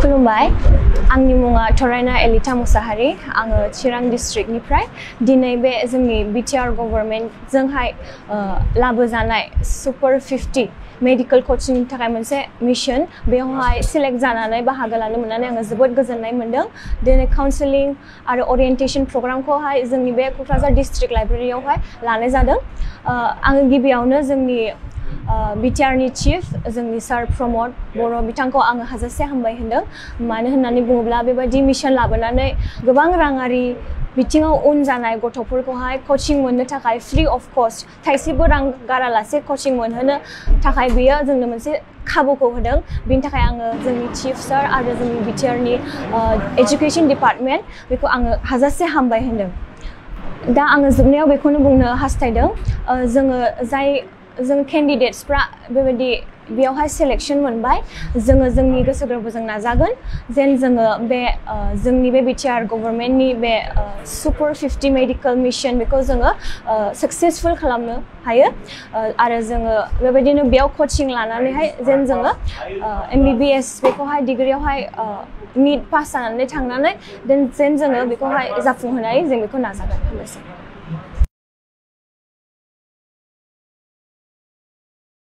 खुलुमबाय आंनि मुङा थरायना एलिटा मुसाहारि आङो चिरां डिस्ट्रिक्टनिफ्राय दिनै बे जोंनि BTR गभर्नमेन्ट जोंहाय लाबोजानाय सुपर 50 मेडिकल कोचिंनि थाखाय मोनसे मिशन बेवहाय सिलेक्ट जानानै बाहागो लानो मोननानै आङो जोबोद गोजोननाय मोनदों दिनै काउन्सेलिं आरो ओरिएन्टेशन प्रग्रामखौहाय जोंनि बे क'क्राझार डिस्ट्रिक्ट लाइब्रेरियावहाय लानाय जादों आङो गिबियावनो जोंनि BTR नि चीफ जोंनि सार प्रमद बर' बिथांखौ आङो हाजासे हामबाय होनदों मानो होननानै बुङोब्ला बेबायदि मिशन लाबोनानै गोबां राङारि बिथिङाव उन जानाय गथ'फोरखौहाय कोचिं मोननो थाखाय फ्री अफ कस्ट थाइसेबो रां गारालासे कोचिं मोनहोनो थाखाय बेयो जोंनो मोनसे खाबुखौ होदों बेनि थाखाय आङो जोंनि चीफ सार आरो जोंनि BTR नि एजुकेशन डिपार्टमेन्ट बेखौ आङो हाजासे हामबाय होनदों दा आङो जोबनायाव बेखौनो बुंनो हास्थायदों जों केन्डिडेट्सफ्रा बेबायदि बेयावहाय सिलेक्शन मोनबाय जोंनि गोसो गोरबोजों नाजागोन जेन जोङो बे जोंनि बे BTR गभर्नमेन्टनि बे सुपर 50 मेडिकल मिशन बेखौ जोङो सक्सेसफुल खालामनो हायो आरो जोङो बेबायदिनो बेयाव कोचिं लानानैहाय जेन जोङो MBBS बेखौहाय डिग्रियावहाय नीट पास जानानै थांनानै जेन जोङो बेखौहाय जाफुंहोनाय जों बेखौ नाजागोन हामबायसै